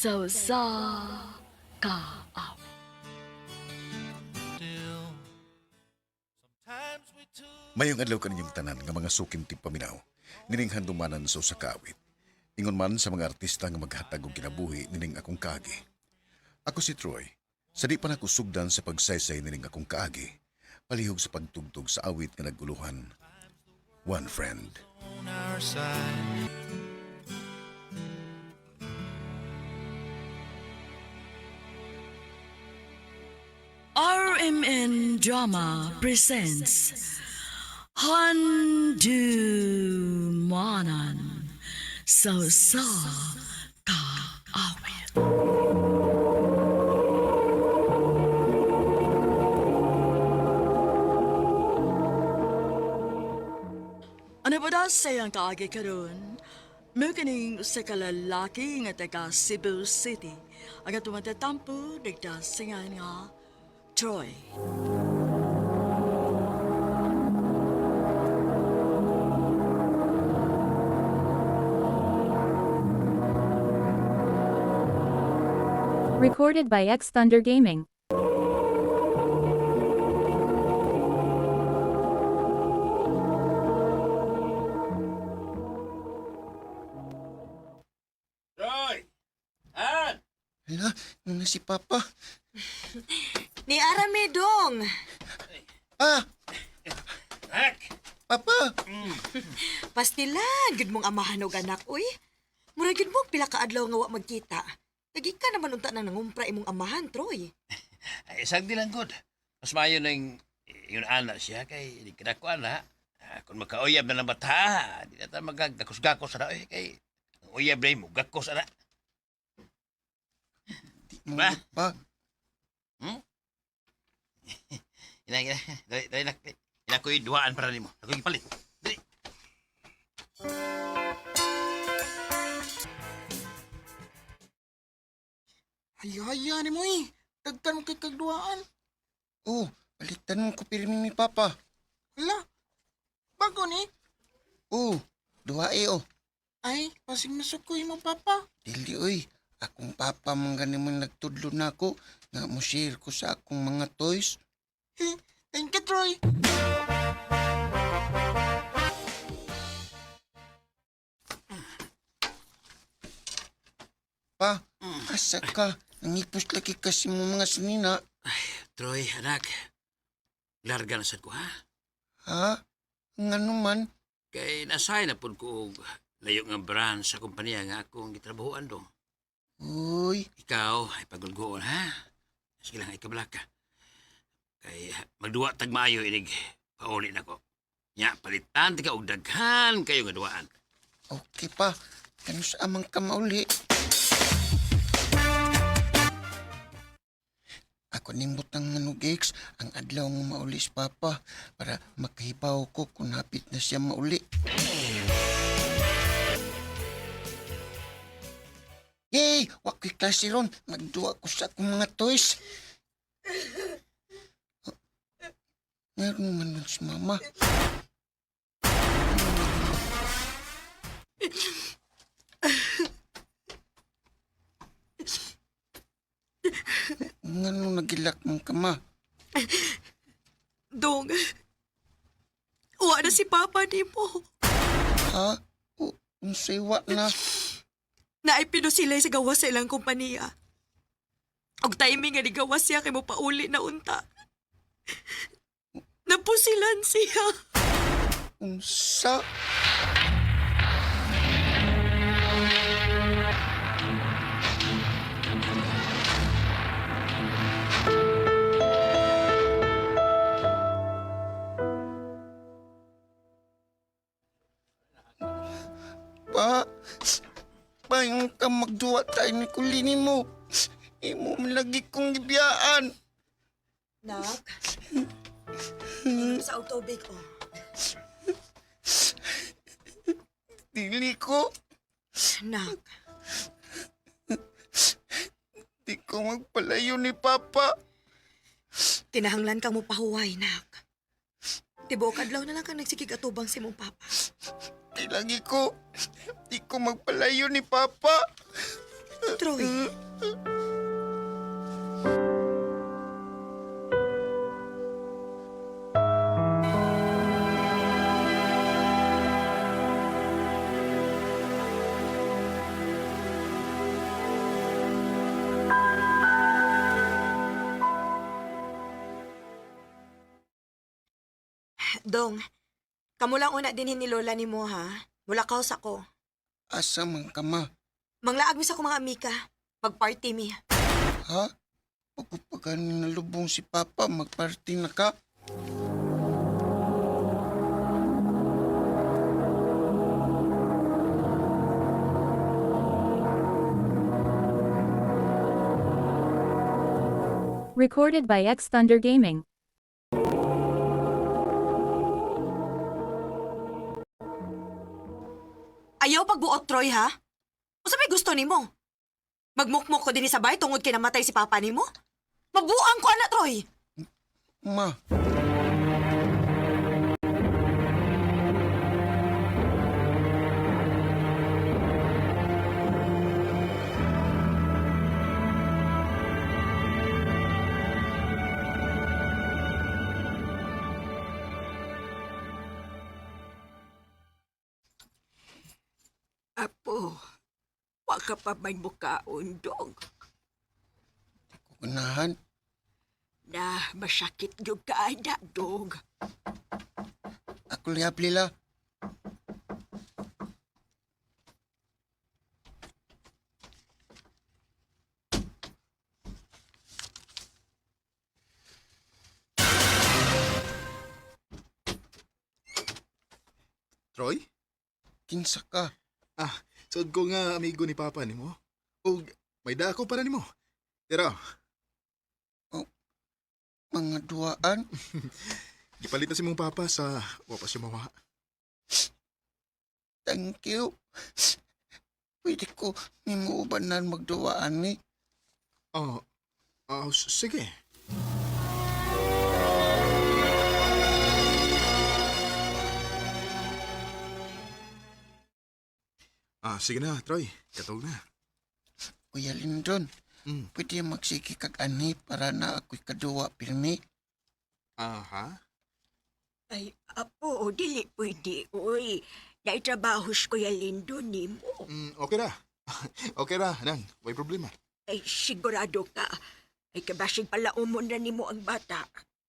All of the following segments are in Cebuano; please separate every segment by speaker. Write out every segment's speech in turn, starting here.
Speaker 1: Sa usa ka awit.
Speaker 2: Mayong adlaw kaninyong tanan nga mga suking tigpaminaw, nining handumanan sa usa ka awit. Ingon man sa mga artista nga maghatag og kinabuhi nining akong kaagi. Ako si Troy. Sa di pa nako sugdan sa pagsaysay nining akong kaagi, palihog sa pagtugtog sa awit nga naguluhan. One Friend.
Speaker 3: On our side.
Speaker 1: RMN Drama presents Handumanan sa usa ka awit. Ano ba da sayang kaagi karon? Mao kining usa ka lalaki nga taga Cebu City. Ang atong matatampo nagdasingan nga Troy.
Speaker 4: Recorded by X Thunder Gaming.
Speaker 5: Roy! An!
Speaker 6: Hala, nana si Papa.
Speaker 7: Ni Arame dong.
Speaker 6: Ah,
Speaker 5: Nak!
Speaker 6: Papa!
Speaker 7: Pastilan, gud mong amahan og anak, uy. Mura gud mong pila ka adlaw nga wa magkita. Lagi ka naman unta nang nangumpra imong amahan, Troy.
Speaker 5: Ay, isang di lang good. Mas maayo nang yun anak siya kay hindi ka na ana. Ah, kung magkauyab na ng bata, di na tayo magagakos-gakos na. Eh, kay ang uyab na mo, gakos ana.
Speaker 6: Di mo
Speaker 5: Ba?
Speaker 6: pa.
Speaker 5: Ina, ina, dali, dali, nak. Ina ko'y duhaan para nimo. Ako'y gipalit. Dali.
Speaker 8: Hayaya ni mo eh. Dagtan mo kay kagduaan.
Speaker 6: Oh, palitan mo ko pirmi ni Papa.
Speaker 8: Hala. Bago ni.
Speaker 6: Oh, duha eh oh.
Speaker 8: Ay, pasig nasukoy mo papa.
Speaker 6: Dili oy, akong papa man gani man nagtudlo na ako nga mo share ko sa akong mga toys.
Speaker 8: Thank you, Troy.
Speaker 6: Pa, asa ka? Nangipos lagi kasi mo mga sinina.
Speaker 5: Troy, anak. Larga na sad ko, ha?
Speaker 6: Ha? Ngano man?
Speaker 5: Kay nasay na pud ko og layo nga branch sa kompanya nga akong gitrabahoan dong.
Speaker 6: Uy,
Speaker 5: Ikaw ay pagulgoon, ha? Sige lang, ikabalaka. Kay magduwa tag maayo inig pauli nako. Nya palitan ti ka og daghan kayo nga duwaan.
Speaker 6: okay pa. Kano sa amang ka mauli? Ako nimbot ang ano, Gigs, ang adlaw nga mauli si Papa para makahibaw ko kung hapit na siya mauli. Yay! Wa ko'y klase ron. Magduwa ko sa akong mga toys. Meron man nun si Mama. Ngano nagilak mong kama?
Speaker 7: Dong. Wa na si papa nimo.
Speaker 6: Ha? O, unsay wa na?
Speaker 7: Naay pinusilay sa gawas sa ilang kompanya. Og timing nga nigawas siya kay mo pauli na unta. Napusilan siya.
Speaker 6: Unsa? Pa, payong ka magduwa tayo ni kulini mo. Imo man lagi kong gibiyaan.
Speaker 7: Nak. Inom sa og tubig oh.
Speaker 6: Dili ko.
Speaker 7: Nak,
Speaker 6: Di ko magpalayo ni Papa.
Speaker 7: kinahanglan kang mopahuway, nak. Tibuok adlaw na lang kang nagsikig atubang si mong papa.
Speaker 6: Di lagi ko. Di ko magpalayo ni Papa.
Speaker 7: Troy. Dong, kamo lang una dinhin ni Lola ni mo ha. Mula kaos ako.
Speaker 6: Asa man ka ma?
Speaker 7: Manglaag mi sa akong mga amika. Magparty mi.
Speaker 6: Ha? Pagkupagan nalubong si Papa, magparty na ka.
Speaker 4: Recorded by X Thunder Gaming.
Speaker 7: Ayaw pagbuot, Troy, ha? Unsa may gusto nimo? Magmukmok ko dinhi sa bay tungod kay namatay si Papa nimo? Mabuang ko ana, Troy.
Speaker 6: Ma,
Speaker 9: Apo, wa ka pa may mukaon, dog.
Speaker 6: kukunahan.
Speaker 9: Na masakit yung kaana, dog.
Speaker 6: Ako lihap lila.
Speaker 10: Troy?
Speaker 6: Kinsa ka?
Speaker 10: Ah, suod ko nga amigo ni Papa nimo. Og may dako para nimo. Pero,
Speaker 6: Mga duaan?
Speaker 10: gipalit na si mong Papa sa wa pa siya mawa.
Speaker 6: Thank you. Pwede ko nimo ubanan magduwaan ni.
Speaker 10: Oh, oh, sige. Ah, sige na, Troy. Katog na.
Speaker 6: Kuya Lindon, pwede magsige kag ani para na ako'y kaduwa pirmi.
Speaker 10: Aha.
Speaker 9: Ay, apo, dili pwede, uy. Naitrabahos ko yung lindo nimo.
Speaker 10: Okay ra. Okay ra, nang. Way problema.
Speaker 9: Ay, sigurado ka. Ay, kabasig pala umon na nimo ang bata.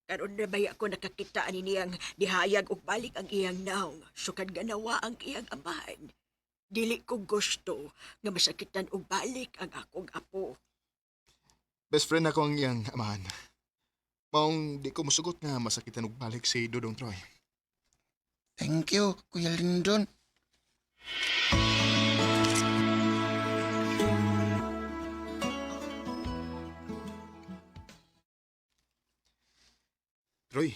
Speaker 9: Karon na baya ko nakakita ani niyang nihayag og balik ang iyang naong. Sukad ganawa ang iyang amahan. Dili ko gusto nga masakitan og balik ang akong apo.
Speaker 10: Best friend ako ang iyang amahan. Maong di ko musugot nga masakitan og balik si Dodong Troy.
Speaker 6: Thank you, Kuya Lindon.
Speaker 10: Troy,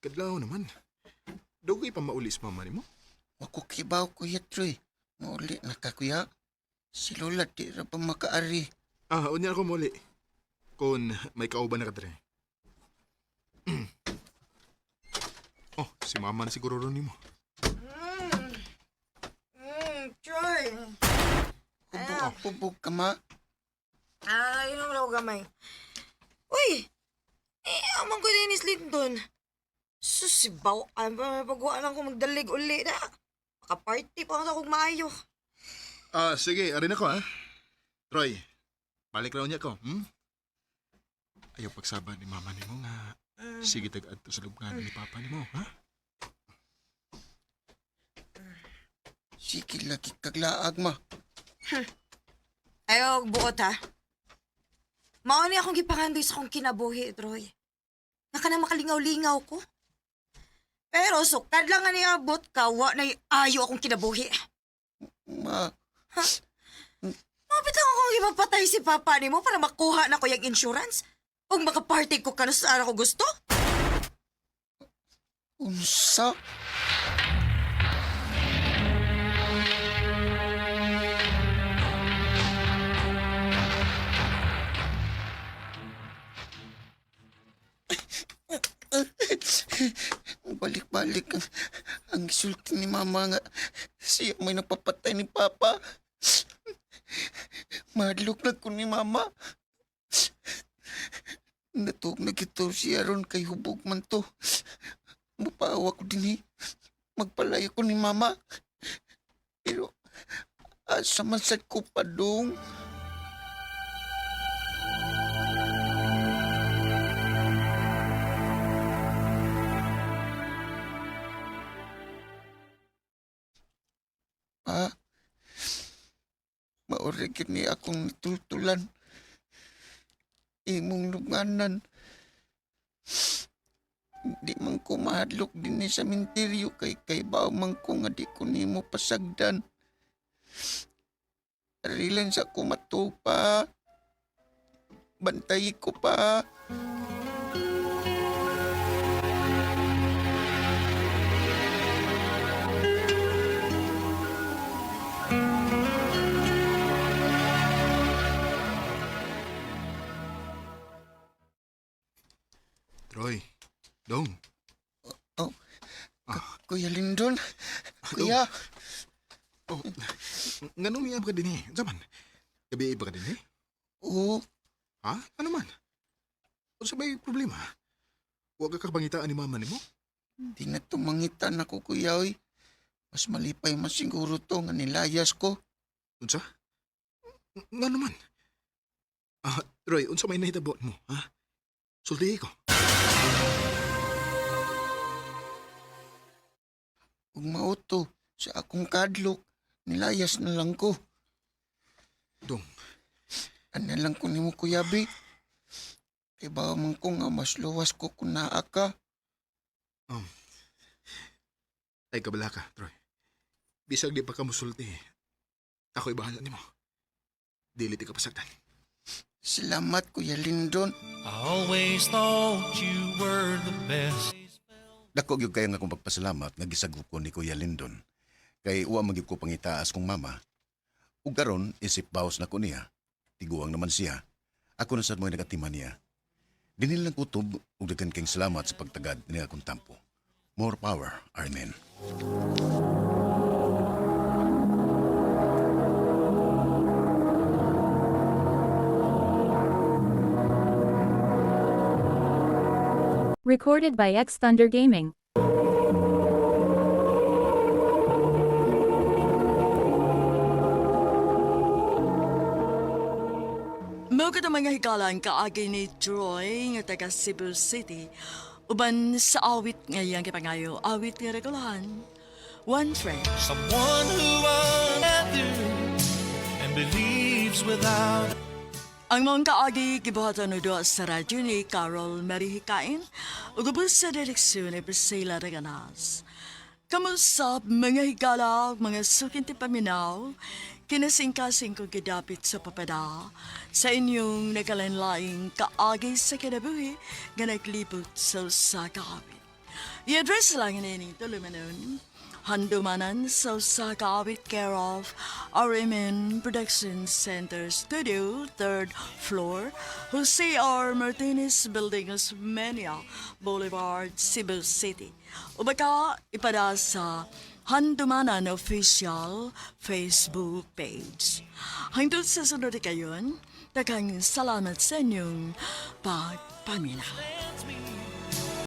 Speaker 10: kadlaw naman. Dugay pa mauli si mama nimo.
Speaker 6: Wa ko kibaw, Kuya Troy. Mauli na ka, Kuya. Si Lola di ra pa makaari.
Speaker 10: Ah, unya ako muli. Kung may kauban na ka dre. Oh, si mama na siguro ron nimo.
Speaker 7: Troy.
Speaker 6: Hubog, hubog ka ma.
Speaker 7: Ah, yun ang raw gamay. Uy! Eh, amang ko din is Lindon. Susibaw, ay, pagwaan lang ko magdalig uli na. Makaparty pa ako sa maayo.
Speaker 10: Ah, sige, arin ako ha. Troy, balik raw niya ko, Ayaw pagsaba ni mama nimo nga. Sige tag-adto sa lubngan ni papa nimo, ha?
Speaker 6: Sige lagi kaglaag ma.
Speaker 7: Ayaw, buot ha. Mao ni akong gipangandoy sa akong kinabuhi, Troy. Nga ka na makalingaw-lingaw ko. Pero sukad lang nga niabot ka, wa na'y ayo akong kinabuhi.
Speaker 6: Ma,
Speaker 7: Mapit lang akong ipapatay si Papa nimo para makuha na ko yung insurance. Ug makaparty ko kano saan ako gusto.
Speaker 6: unsa? Balik-balik ang isulti ni Mama nga siya may napapatay ni Papa. Mahadlok na ko ni mama. Natug na kito siya ron kay hubog man to. Mupaawa ko din eh. Magpalayo ko ni mama. Pero asa man sad ko padung. Pa, maori gyud ni akong natultulan. Imong lunganan. Di man ko mahadlok dinhi sa minteryo kay bao man ko nga di ko nimo pasagdan. Arilan sa ko pa. Bantay ko pa.
Speaker 10: Troy, dong.
Speaker 6: Oh, Kuya Lindon. Kuya,
Speaker 10: Oh, nganong niya ka din eh? Unsa man? Gabi ba ka din eh?
Speaker 6: oo,
Speaker 10: Ha? Ano man? Unsa may problema? Wa ka kapangitaan ni mama nimo?
Speaker 6: di na tumangitan ako kuya oy. Mas malipay man siguro to nga nilayas ko.
Speaker 10: Unsa? Ngano man? Ah, Troy, unsa may nahitabo mo, ha? Sultihi ko.
Speaker 6: Ug mao to sa akong kadlok, nilayas na lang ko.
Speaker 10: Dong.
Speaker 6: Ano lang ko nimo kuya bi? Kay bawa man ko nga mas luwas ko kung naa ka.
Speaker 10: Ay, kabala ka, Troy. Bisag di pa ka musulti. Ako'y bahala nimo. Dili ti ka pasagdan.
Speaker 6: Salamat Kuya Lindon.
Speaker 3: I always thought you were the best.
Speaker 2: Dako gyud kayo nga akong pagpasalamat nga gisagop ko ni Kuya Lindon. Kay uwa man gyud ko pangitaas kong mama. Ug karon isip bawas na ko niya. Tiguang naman siya. Ako na sad mo'y nagatiman niya. Dinil lang kutob ug daghan kayong salamat sa pagtagad niya akong tampo. More power, Armin.
Speaker 4: Recorded by X Thunder Gaming.
Speaker 1: Mao kadto mga hikalan kaagi ni Troy nga taga Cebu City. Uban sa awit nga iyang gipangayo, awit nga regulahan. One friend.
Speaker 3: Someone who others and believes without
Speaker 1: Ang mga kaagi gibuhatan og duha sa radyo ni Carol Mary Hikain ug ubos sa direksyon ni Priscilla Reganas. Kamusap mga higala, mga sukinti paminaw, kinasingkasing ko gidapit sa papada sa inyong nakalanlaing kaagi sa kinabuhi nga naglibot sa usa ka awit. I-address lang ini tulumanon. Handumanan sa usa ka awit care of RMN Production Center Studio, third floor, Jose R. Martinez Building, Osmeña Boulevard, Cebu City. O baka ipada sa Handumanan Official Facebook page. Hangtod sa sunod kayon, daghang salamat sa inyong pagpaminaw.
Speaker 3: me.